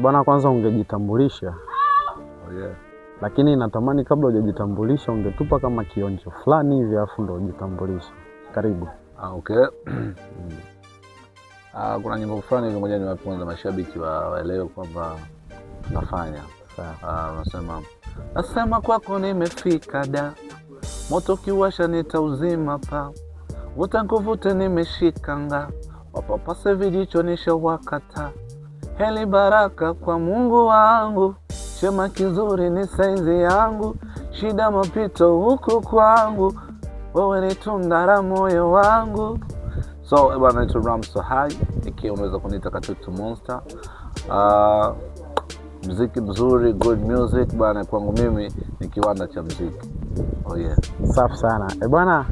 Bwana, kwanza ungejitambulisha. Oh, yeah. Lakini natamani kabla hujajitambulisha ungetupa kama kionjo fulani hivi afu ndo ujitambulishe. Karibu. Ah, okay. Ah, kuna nyimbo fulani hivi, ngoja niwape kwanza mashabiki waelewe kwamba tunafanya. Sawa. Ah, unasema nasema kwako nimefika da, moto kiwasha nitauzima pa, vuta nkuvute nimeshikanga, wapapase vijicho nishawakata, heli baraka kwa Mungu wangu, chema kizuri ni saizi yangu, shida mapito huku kwangu, wewe ni tunda la moyo wangu. So bwana, naitwa Ramso Hai, ikiwa unaweza kuniita Katutu Monster. Mziki mzuri, good music bwana, kwangu mimi ni kiwanda cha mziki. Oh yeah. Safi sana. Bwana,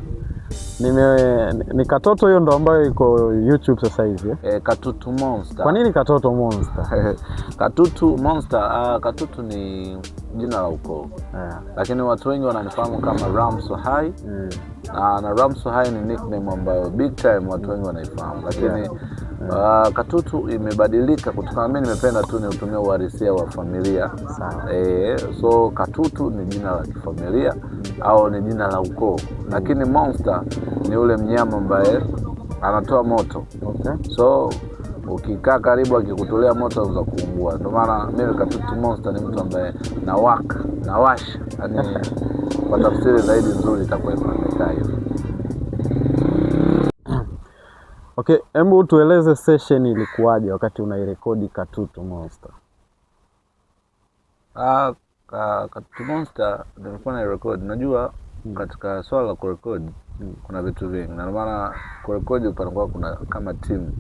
ni Katoto hiyo ndo ambayo iko YouTube sasa hivi eh? Katutu Monster. Kwa nini Katoto Monster? Katutu Monster, Katutu ni jina la ukoo. Yeah. Lakini watu wengi wananifahamu kama Ramso Hai. Na Ramso Hai ni nickname ambayo big time watu wengi wanaifahamu. Lakini Katutu imebadilika kutokana, mimi nimependa tu niutumie uhalisia wa familia. Sawa. So Katutu ni jina la kifamilia au ni jina la ukoo. Lakini Monster ni ule mnyama ambaye anatoa moto. Okay. So ukikaa karibu akikutolea moto unaweza kuungua. Ndio maana mimi Katutu Monster ni mtu ambaye nawaka, nawasha. Yaani kwa tafsiri zaidi nzuri itakuwa imekaa hivyo. Okay, hebu tueleze session ilikuwaje wakati unairekodi Katutu Monster? Katutu Monster nilikuwa nairekodi. Unajua katika swala la kurekodi kuna vitu vingi. Na ndio maana kurekodi panakuwa kuna kama team.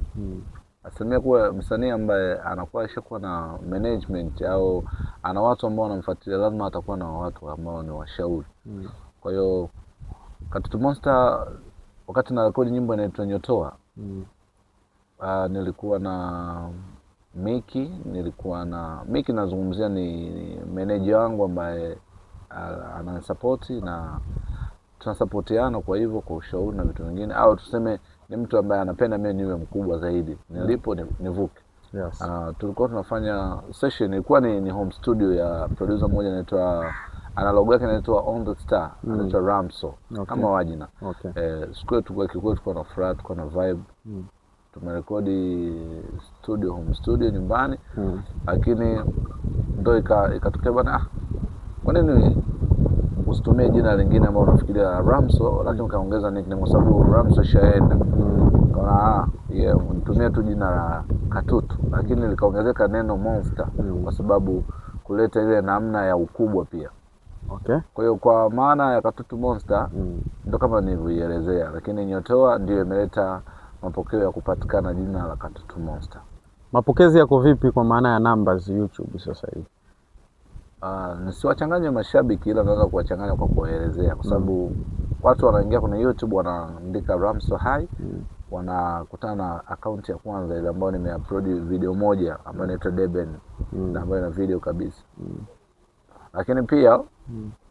Asilimia kuwa msanii ambaye anakuwa ashakuwa na management au ana watu ambao wanamfuatilia, lazima atakuwa na watu ambao ni washauri. Kwa hiyo Katutu Monster wakati narekodi nyimbo inaitwa Nyotoa, nilikuwa na Miki, nazungumzia ni manager wangu ambaye ananisupport na tunasupportiana kwa hivyo kwa ushauri na vitu vingine, au tuseme ni mtu ambaye anapenda mimi niwe mkubwa zaidi nilipo nivuke. Yes. Tulikuwa tunafanya session, ilikuwa ni home studio ya producer mmoja anaitwa, ana logo yake inaitwa On The Star, anaitwa Ramso. Okay. Kama wajina. Okay. Siku hiyo tulikuwa tulikuwa na furaha, tulikuwa na vibe. Tumerekodi studio, home studio nyumbani. Lakini ndo ikatokea bwana, kwa nini usitumie jina lingine ambalo unafikiria Ramso, lakini ukaongeza nickname kwa sababu Ramso ishaenda. Kaona, yeah, nitumie tu jina la Katutu, lakini likaongezeka neno Monster kwa sababu kuleta ile namna ya ukubwa pia. Okay. Kwa hiyo kwa maana ya Katutu Monster ndo kama nilivyoielezea, lakini Nyotoa ndio imeleta mapokeo ya kupatikana jina la Katutu Monster. Mapokezi yako vipi kwa maana ya numbers YouTube sasa hivi? Nisiwachanganye mashabiki, ila naweza kuwachanganya kwa kuwaelezea, kwa sababu watu wanaingia kwenye YouTube wanaandika Ramso Hai, wanakutana na account ya kwanza ile ambayo nimeupload video moja ambayo inaitwa Deben, na ambayo ina video kabisa. Lakini pia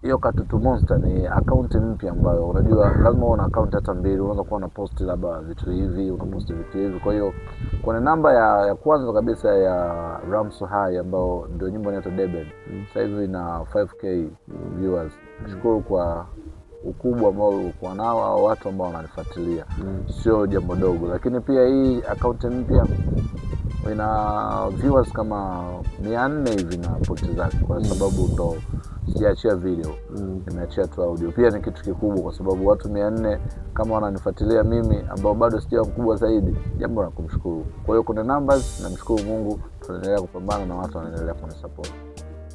hiyo Katutu Monster ni account mpya ambayo unajua lazima uwe na account hata mbili, unaweza kuwa una post labda vitu hivi, una post vitu hivi. Kwa hiyo kuna namba ya kwanza kabisa ya Ramso Hai ambayo ndio nyimbo inaitwa Deben. Sasa hivi ina 5K viewers. Nashukuru kwa ukubwa ambao ulikuwa nao au watu ambao wananifuatilia. Sio jambo dogo. Lakini pia hii account mpya ina viewers kama 400 hivi na posti zake, kwa sababu ndo sijaachia video, nimeachia tu audio. Pia ni kitu kikubwa kwa sababu watu 400 kama wananifuatilia mimi ambao bado sijawa mkubwa zaidi, jambo la kumshukuru. Kwa hiyo kuna numbers, namshukuru Mungu, tunaendelea kupambana na watu wanaendelea kunisupport.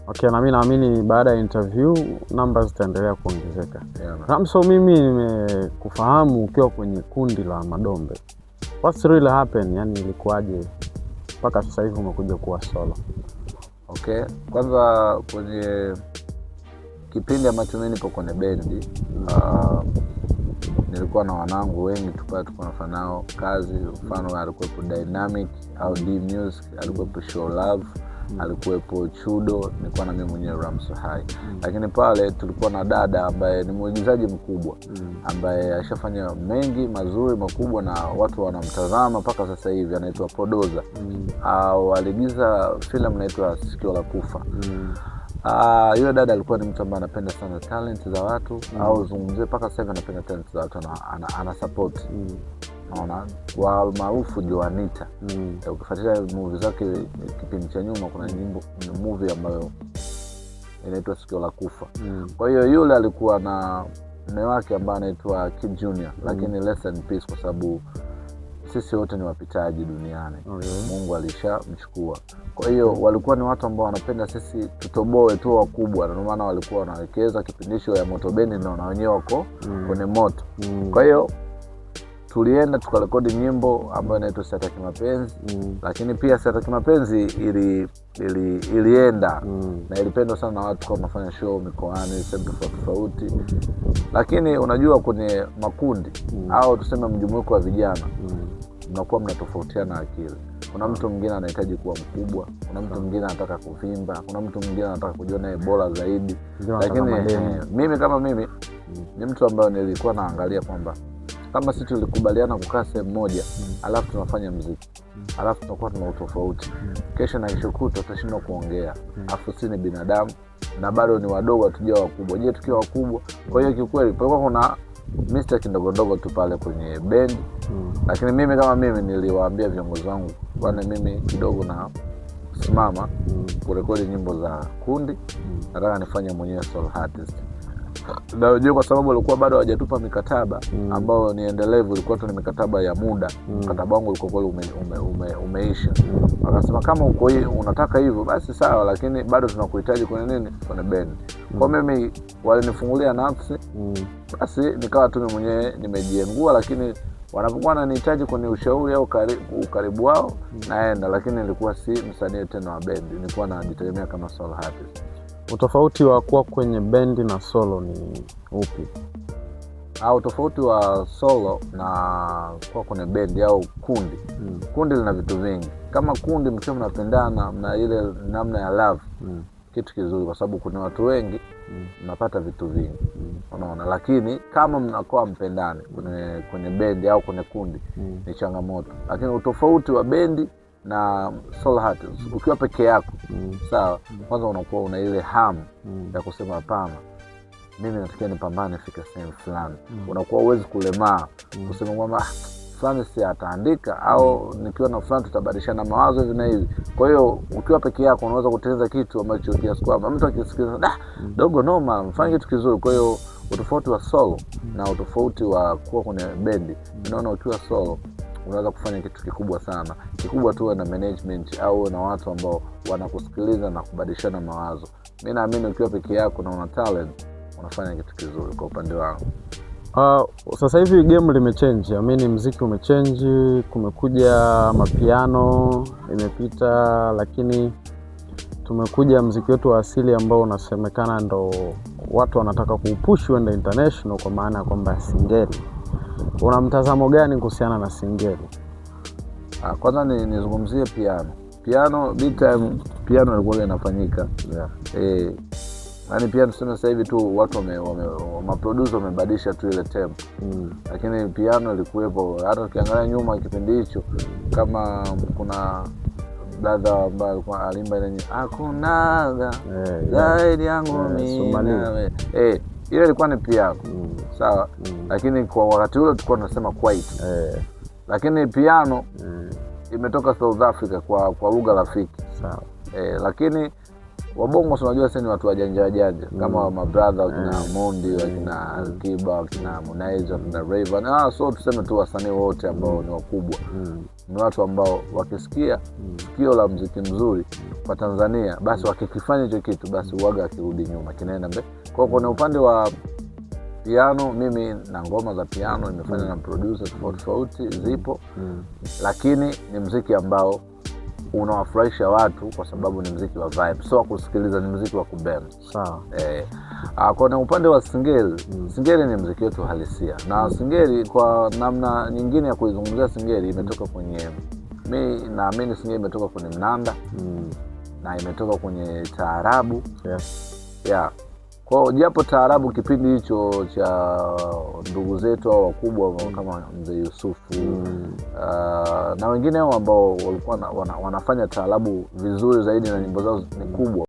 Okay, na mimi naamini baada ya interview numbers zitaendelea kuongezeka. Yeah, man. Ramso, mimi nimekufahamu ukiwa kwenye kundi la Madombe. What's really happened? Yani ilikuwaje mpaka sasa hivi umekuja kuwa solo? Okay, kwanza kwenye kipindi ambacho mimi nipo kwenye bendi, nilikuwa na wanangu wengi tulikuwa tunafanya nao kazi. Mfano alikuwepo Dynamic au D Music, alikuwepo Show Love, alikuwepo Chudo, nilikuwa na mimi mwenyewe Ramso Hai. Lakini pale tulikuwa na dada ambaye ni mwigizaji mkubwa ambaye ashafanya mengi mazuri makubwa na watu wanamtazama mpaka sasa hivi, anaitwa Podoza. Aliigiza filamu inaitwa Sikio la Kufa. Yule dada alikuwa ni mtu ambaye anapenda sana talent za watu, au zungumzie mpaka sasa hivi anapenda talent za watu, ana support. Naona kwa almaarufu Joanita. Ukifuatilia movie zake kipindi cha nyuma, kuna nyimbo, movie ambayo inaitwa Sikio la Kufa. Kwa hiyo yule alikuwa na mume wake ambaye anaitwa Kid Junior, lakini rest in peace, kwa sababu sisi wote ni wapitaji duniani. Mungu alishamchukua. Kwa hiyo walikuwa ni watu ambao wanapenda sisi tutoboe tu wakubwa, na ndio maana walikuwa wanawekeza kipindi hicho ya Moto Bendi, na wenyewe wako kwenye moto. Kwa hiyo tulienda tukarekodi nyimbo ambayo inaitwa Sitaki Mapenzi. Lakini pia Sitaki Mapenzi ilienda na ilipendwa sana na watu, kwa tunafanya show mikoani, sehemu tofauti tofauti. Lakini unajua kwenye makundi au tuseme mjumuiko wa vijana, mnakuwa mnatofautiana akili. Kuna mtu mwingine anahitaji kuwa mkubwa, kuna mtu mwingine anataka kuvimba, kuna mtu mwingine anataka kujiona yeye bora zaidi. Lakini mimi kama mimi ni mtu ambaye nilikuwa naangalia kwamba kama sisi tulikubaliana kukaa sehemu moja, alafu tunafanya muziki, alafu tunakuwa tuna utofauti, kesho na kesho kutwa tutashindwa kuongea, alafu sisi ni binadamu na bado ni wadogo, hatujawa wakubwa. Je, tukiwa wakubwa? Kwa hiyo kiukweli palikuwa kuna mistake ndogo ndogo tu pale kwenye bendi. Lakini mimi kama mimi niliwaambia viongozi wangu, bwana, mimi kidogo na simama kurekodi nyimbo za kundi, nataka nifanye mwenyewe solo artist. Na unajua kwa sababu walikuwa bado hawajatupa mikataba ambayo ni endelevu, ilikuwa tu ni mikataba ya muda. Mkataba wangu ulikuwa kweli umeisha. Wakasema kama uko unataka hivyo basi sawa, lakini bado tunakuhitaji kwenye nini, kwenye bendi. Kwa mimi walinifungulia nafsi, basi nikawa tu mimi mwenyewe nimejiengua, lakini wanapokuwa wananihitaji kwenye ushauri au ukaribu wao naenda, lakini nilikuwa si msanii tena wa bendi, nilikuwa najitegemea kama solo artist. Utofauti wa kuwa kwenye bendi na solo ni upi? Utofauti wa solo na kuwa kwenye bendi au kundi. Kundi lina vitu vingi. Kama kundi mkiwa mnapendana, mna ile namna ya love, kitu kizuri, kwa sababu kuna watu wengi, mnapata vitu vingi. Unaona? Lakini kama mnakuwa mpendani kwenye bendi au kwenye kundi, ni changamoto. Lakini utofauti wa bendi na solo artist, ukiwa peke yako, sawa, kwanza unakuwa una ile hamu ya kusema hapana, mimi natakiwa nipambane nifike sehemu fulani. Unakuwa huwezi kulemaa kusema kwamba fulani si ataandika au nikiwa na fulani tutabadilishana mawazo hivi na hivi. Kwa hiyo ukiwa peke yako unaweza kutengeneza kitu ambacho kiasi kwamba mtu akisikiliza, dogo noma, mfanye kitu kizuri. Kwa hiyo utofauti wa solo na utofauti wa kuwa kwenye bendi, unaona ukiwa solo unaweza kufanya kitu kikubwa sana. Kikubwa tu na management au na watu ambao wanakusikiliza na kubadilishana mawazo. Mimi naamini ukiwa peke yako na una talent unafanya kitu kizuri kwa upande wangu. Sasa hivi game limechange. I mean muziki umechange, kumekuja mapiano imepita, lakini tumekuja muziki wetu wa asili ambao unasemekana ndo watu wanataka kuupush uende international, kwa maana ya kwamba singeli. Una mtazamo gani kuhusiana na singeli? Kwanza nizungumzie piano. Piano big time, piano ilikuwa inafanyika. Yaani pia tuseme sasa hivi tu watu maproducer wamebadilisha tu ile tempo. Lakini piano ilikuwepo. Hata ukiangalia nyuma kipindi hicho, kama kuna brother ambaye alikuwa alimba ile nyimbo, hakunaga zaidi yangu mimi nawe. Ile ilikuwa ni piano. Sawa. Lakini kwa wakati ule tulikuwa tunasema kwaito. Lakini piano imetoka South Africa kwa lugha rafiki. Lakini wabongo tunajua sisi ni watu wajanja wajanja. Kama ma brother wakina Mondi, wakina Alikiba, wakina Harmonize, wakina Rayvanny. So tuseme tu wasanii wote ambao ni wakubwa. Ni watu ambao wakisikia sikio la muziki mzuri kwa Tanzania, basi wakikifanya hicho kitu basi uaga akirudi nyuma kinaenda mbele. Kwa hiyo kuna upande wa piano, mimi na ngoma za piano nimefanya na producer tofauti tofauti zipo. Lakini ni muziki ambao unawafurahisha watu kwa sababu ni muziki wa vibe, sio wa kusikiliza, ni muziki wa kubem. Kwa upande wa singeli, singeli ni muziki wetu halisia. Na singeli kwa namna nyingine ya kuizungumzia singeli imetoka kwenye, mi naamini singeli imetoka kwenye mnanda. na imetoka kwenye taarabu. Yeah. Kwa japo taarabu kipindi hicho cha ndugu zetu au wakubwa kama mzee Yusufu na wengine hao ambao walikuwa wanafanya taarabu vizuri zaidi na nyimbo zao ni kubwa.